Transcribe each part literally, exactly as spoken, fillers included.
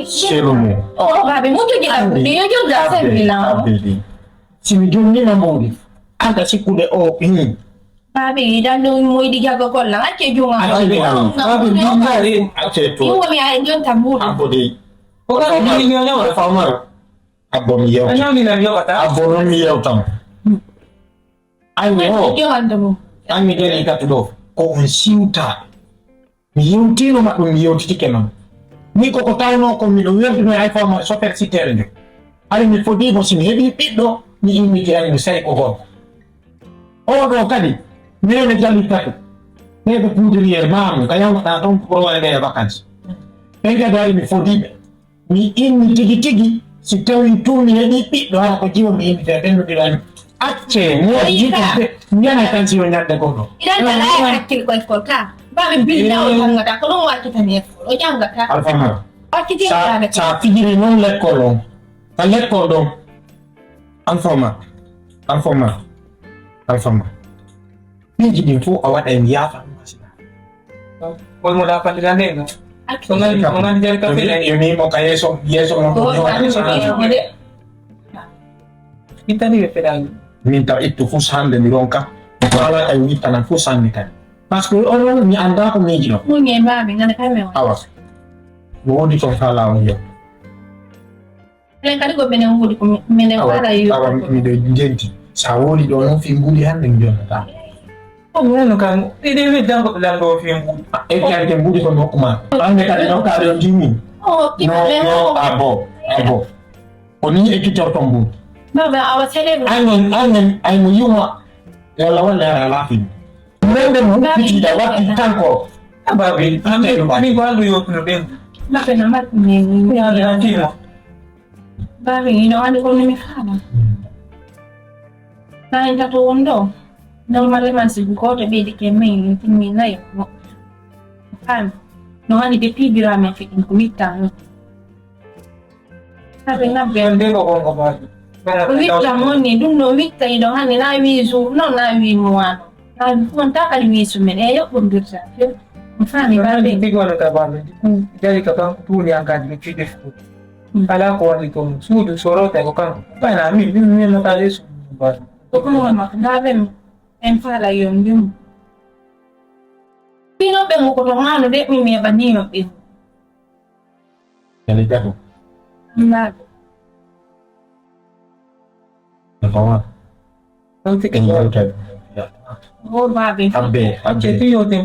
Selu mo. O baabe mo jogi ɗam. Yo jogi ɗam semmila. Si mi jonnima mawɗi. Anta sikkude o. Baabe yiɗan ɗum moyɗi jaggagol lan. Acce juŋa. Acce juŋa. Baabe billahi. Acce to. Ɗum woni ay jonta mbuɗu. Abbo de. O ka ni ni ni. Famar. Abbo mi yewta. Anyo mi na mi yokata. Abbo non mi yewtam. Ay mo. Yo ande mo. Ay mi jeli gatu ɗo. Ko on siwta. Mi yewtino ma ɗum, mi yewtitike noon. Min koko tawnoo ko miɗo werduno e Alpha Omar chauffeur sitteere nde. Hari mi fodii mo, si mi heɓii ɓiɗɗo, mi immitirani mo sey ko gorko. Oo ɗoo kadi, minen e Jalil Tatu. Ɓee ɓe poudrière maamu, ka yawnataa toon ko ɓuroo waɗde e vacances. Ɓen kadi hari mi fodii ɓe. Mi inni tigi tigi, si tawii tun mi heɓii ɓiɗɗo, hara ko jiwo mi innitee ɓennuɗi lan. Accee, mo jiɗɗo, mi yana tan si yo ñande goɗɗo. Idan da laya hakkil koy ko ka. Ba mi bin na o jangata, ko ɗum wakkitani e o jangata. Alfa Mara. Wakkiti sa, sa fijiri noon lekkol on. Ka lekkol ɗon. Alfa Mara. Alfa Mara. Alfa Mara. Piiji ɗin fof a waɗa e mi yaafa ɗum asina. Koy mo ɗa fallira nde no. Ko ngani, ko ngani jari kafe ɗa. Yo ni mo ka yeeso, yeeso mo ko yo. Ittani ɓe feɗani. Min taw ittu fof hande mi ronka. Wala ay wittana fof sanni kadi. Parce que onon mi annda ko miiji ɗon. Mun e mbaami ngana kame on. Awa. Mo woni toon kala on yo. Enen kadi ko minen woni ko minen mbaɗa yo. Awa miɗo jenti. Sa woni ɗo noon fi mbuɗi hannde mi jonnata. Ko wonno kam, iɗen wi danko ɓe lanndo o fi mbuɗi. E kadi mbuɗi ko nokku ma. Hannde kadi noon kaari on timmi. No, no, abo, abo. Ko ni ekkitorto mbuɗi. Baba, awa sele. Ay noon, ay noon, ay mo yuma. Yalla walla yara laafin. Mende mo fitida watti kanko. Ababi, ami mi ko aldu yo no ben. Nafe na mat ni. Ya ya timo. Baabi, ino andi ko mi faama. Nani tato won ɗo. Normalement si gooto ɓeydi ke min timmi nayo. Faami. No hani ɓe piibira men fiɗin ko witta. Sabi nabbe. Nde ko gonga baabi. Ko witta mo ni ɗum no witta iɗo hani na wi jour non na wi mois. Kadi ɗum wonta kadi wiisu men e yoɓɓondirta. Mi faami baabe. Big wano ka baabe. Jari ka banque tuuni an kadi mi fide fu. Ala ko waɗi ko suudu sorota ko kanko. Ɓayna min min min no kadi suudu baabe. Ko ɗum won makko baabe mi. En faala yo mbim. Pino ɓe mo ko to hano de mi mi ɓanino ɓe. Yali jato. Mbaabe. Ɗum tigi en yewtere. Abbe, abbe.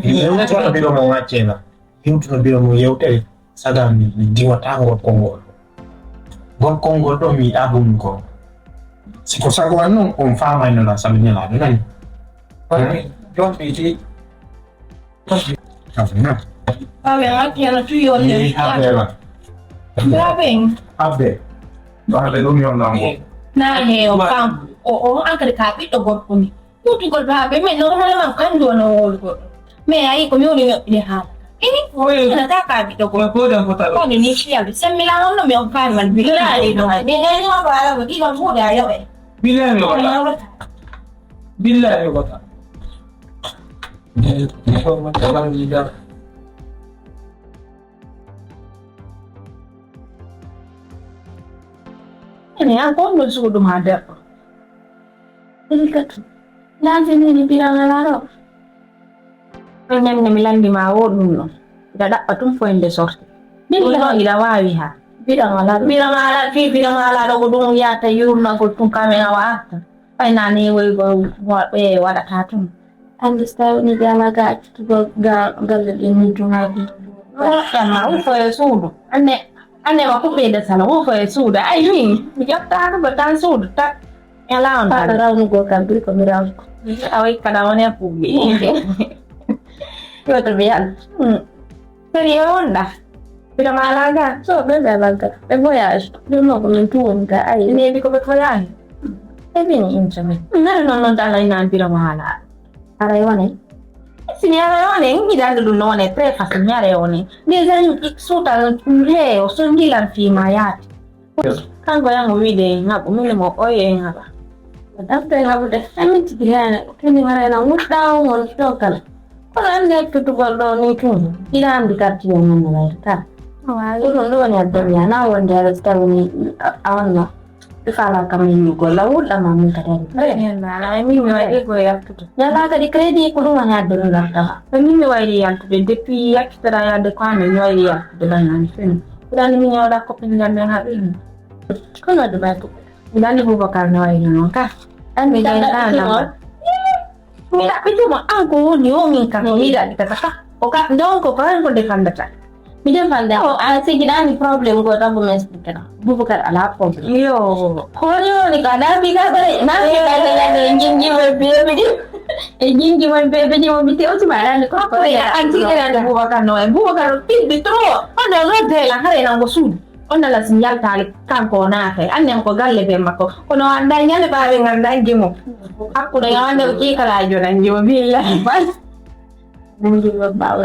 Yewtuno biro mo waccena. Yewtuno biro mo yewtere. Saga mi mi diwata ngol konngol. Ngol konngol ɗo mi yiɗa ɗum ko. Si ko sago an noon on faamay noon sabi ñalaaɗo nani. Jomɓi ti. Awe ngati yana tu yo ne. Abela. Abe. Abe. Abe ɗum yon nango. Na he o kam o o an kadi ka ɓiɗɗo gorko ni. Tutugol baabe men normalement kan do no wol goɗɗo. Mais ayi ko mi woni yoɓɓide haala. Ini ko woni na ta ka ɓiɗɗo gorko. Ko dan ko ta. Ko ni fiya bi semmi la on no mi on kan man bi la ni no. Ni ne ni ma ba la ko di no mo da yo. Billahi mi wala. Billahi mi wala. Ene an ko ɗum suuɗu ma debbo. Ɗum katu. Lantinini biran alaro. Ɗum nenne mi landi ma wo ɗum ɗon. Ida ɗaɓɓa tum foyinde sorti. Ɗum ɗo ida waawi ha. Biran alaro. Biran alaro fi biran alaro ko ɗum yata yurnagol tum kamen awa arta. Ay nani woy go ɓe waɗata tum. Andi so tawi woni jama ga accutugol ga galle ɗe min tun hay ɗum. Ɗanma wufo e suudu. Anne anne ma kuɓɓe de sala wufo e suudu. Ay min mi jottaaka ko tan suudu tak. E lawon tan. Faɗa rawnugol kam ɓuri ko mi rawni ko. Awa ikkana woni e kuɓɓe. Yoto mi yal. Sérieux wonɗa? Mbiɗa maala ga. So ɓe ɓe alal ga ɓe voyage. Ɗum noon ko min tuwoni ga ayi. Neeɓi ko ɓe voyage. E min inta min. Nari noon noon dala ina mbiɗa maala. Aray wonay. Sini aray wonay ngiɗande ɗum no wonay très facile mi aray wonay. Déjà suutal leeyo so ngilan fii ma yaade. Kanko yango wiide en haɓu mine mo oye en haɓa. Dafte en haɓude hamin tigi hene keni warayna ngurɗa on won ɗo kala. Kono andi hakkitugol ɗo ni tun ina andi kartiye mum no wayta kala. Ko ɗum ɗum woni addanmi, a na wonde aɗa so tawi ni a wonno. Ɓe faala kam e yugol, law wuɗɗama min kadi ari. Yalla, ala e min mi waɗi ko yaltude. Yalla kadi crédit ko ɗum woni addanmi gartama. E min mi wayri yaltude, depuis yakkitoɗa yalde ko amen mi wayri yaltude bannami fini. Mbiɗa anndi min ñawɗa coppite ngal men haɓɓi. Kono waɗi mayko. Mbiɗa anndi Boubacar no wayri noon ka. Anndi jangɗa ɗum on. Mi ɗaɓɓitimo an ko woni o min kam ko mi ɗaɓɓitata ka. O ka donc ko an ko defandata. Mi defande o an sigi ɗani problème goo tan ko mi expliquera. Boubacar ala problème. Yo. Ko woni woni ka na mbi ka ɓe na mbi ka ɓe ñande e jinji mon beeɓe ɗi. E jinji mon beeɓe ɗi mo mi tewtima ɗani ko ko ya an sigi ɗani Boubacar no en Boubacar no ɓiɗɗi trop. Hono no dela hare nan ko suudu. On nala si yaltaali kanko o naatay annen ko galle be makko kono o annda ñande baawe ngal nangi mo hakkude yo ande o kiikalaajo nangi mo billahi bal nangi mo baawe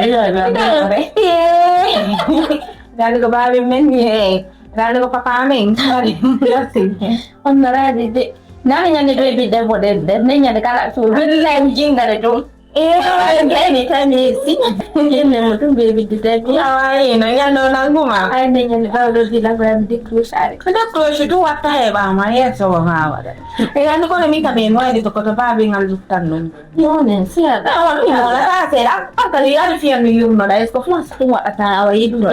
dani ko baawe men ni e dani ko papa men on naraade de nana ñande be bidde boɗe de ne ñande kala suul billahi mi jingare ɗum Eeyi, tawi mi si. Inde mo ɗum ɓe widditaki. Awa, ino, ñande o nannguma. Ay, nde ñande ɗaw ɗo dila ko yam décrochade. Ko décroche ɗum watta heɓama yeeso o ma waɗa. E yande kono min kam en wayde to koto baabi ngal luttan ɗum. Yonen, seeɗa. Awa, ɗum wala ta seeɗa. An kadi yaade fiyan mi yumnoɗa, est-ce que fof ɗum waɗata awa yiɗuɗo.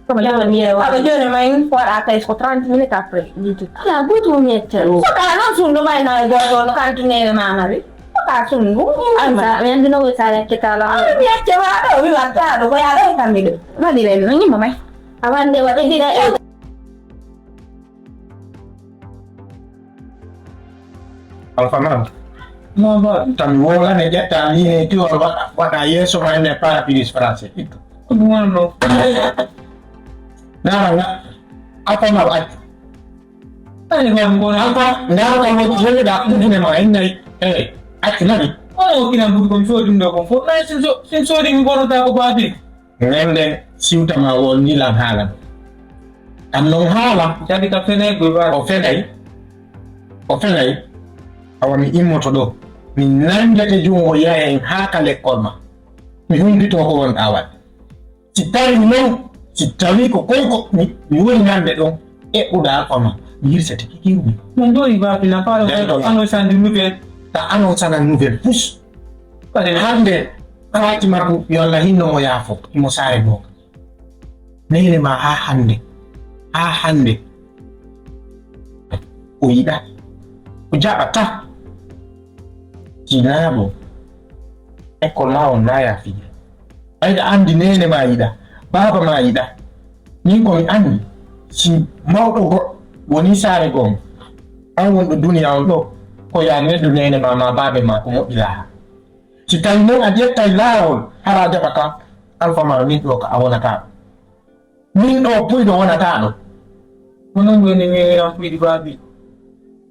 Awa jooni ma en waɗa kay ko trente minutes après. Ala butu mi yecca ɗum. Ko ka non sundu may na goto no kantu nene mama bi. Ko ka sundu. Ansa mi andi no sa yacce kala. Ala mi yacce wa do mi watta do ko ya do kammi do. Wadi le no nyima may. Awande wadi dina e. Alpha man. Mama. Tan wolane jetta ni ne ti wala wada wada yeso ma ne para pilis français. Ko ɗum wonno. Nana nga apa ma ba. Ani ba mo na apa na ka mo jele da ku ne ma en nai. Eh, ati nani. Ono kina bu ko so dum do ko fo. Na sin so sin so dum ko ta ko ba bi. Ngende siwta ma wol ni lan halan. Am non hala. Jadi ka fene go ba. O fenai. O fenai. Awa mi immoto do. Mi nangete jungo yayen ha ka lekkol ma. Mi humbito ko won awal. Si tawi non, si tawi ko konko mi woni nande ɗon, eɓɓuɗa kono mi hirsete kikiwmi. Ɗum ɗo i baabina faalo ano sandi nouvelle. Ta anon sana nouvelle pousse. Hande kaati makko yo Allah hinno mo yaafo imo saare goo. Neyre ma ha hande, ha hande o yiɗa, o jaɓata. Jinaaɗo, école ma on na yaafiya. Ɓayde anndi neene ma yiɗa, baaba ma yiɗa. Min ko mi anndi, si mawɗo goɗɗo woni saare goo, an wonɗo duniya on ɗo, ko ya neddo neene ma, ma baabe ma ko moƴƴi laaha. Si tawi non a ƴettay laawol, hara jaɓata alfa ma min ɗo ka a wonata ɗo. Min ɗo puyɗo wonata ɗo. Kono ngoni mi wiran puyɗi baabi.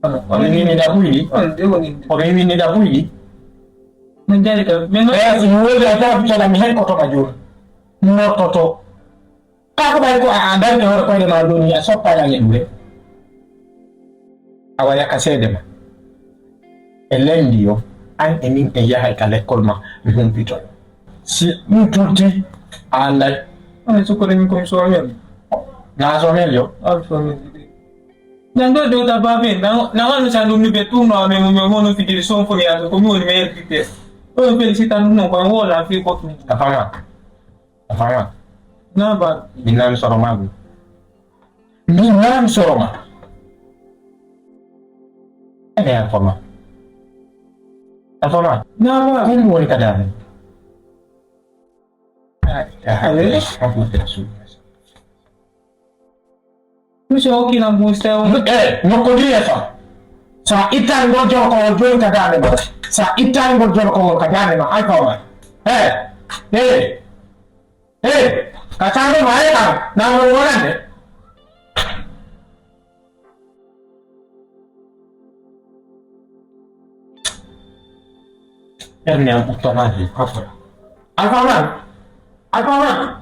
Omi winida puyɗi. Omi winida puyɗi. Min jari ka. Min no. Eyi, mi wodi a tafi cala mi hen koto ma joni. Mortoto. Ka ko ɓay ko a andani e hoore koyɗe ma doni a soppa lan e ɗure. Awa yaka seede ma. E lendi yo an e min en yahay ka lekkol ma mi humpito. Si ɗum tutti a anday. Ay sukkude min komi soomel. Na soomel yo. Al soomel. Nan ɗo ɗo ta babe na na wano sa ɗum ni ɓe ɗum no amen mo mo no fijiri son fo ya ko mi woni meilleur buteur. Ɗo ɓe félicitant ɗum non ko an wona fi ko ɗum. A fama. A fama. Na ba. Min nan soro ma ɗum. Min nan soro ma. Ene a fama. A fama. Na ba. Ɗum woni ka dame. Monsieur Okina Moussa. Eh, nokko ndiye fa. Sa ittani ngol jolkowol joni ka dande ma. Sa ittani ngol jolkowol ka dande ma. Ay fama. Eh. Eh. Eh. Ka tando ma e kam. Na mo wonande. Erne am uttanaji. Alfa. Alfa man. Alfa man.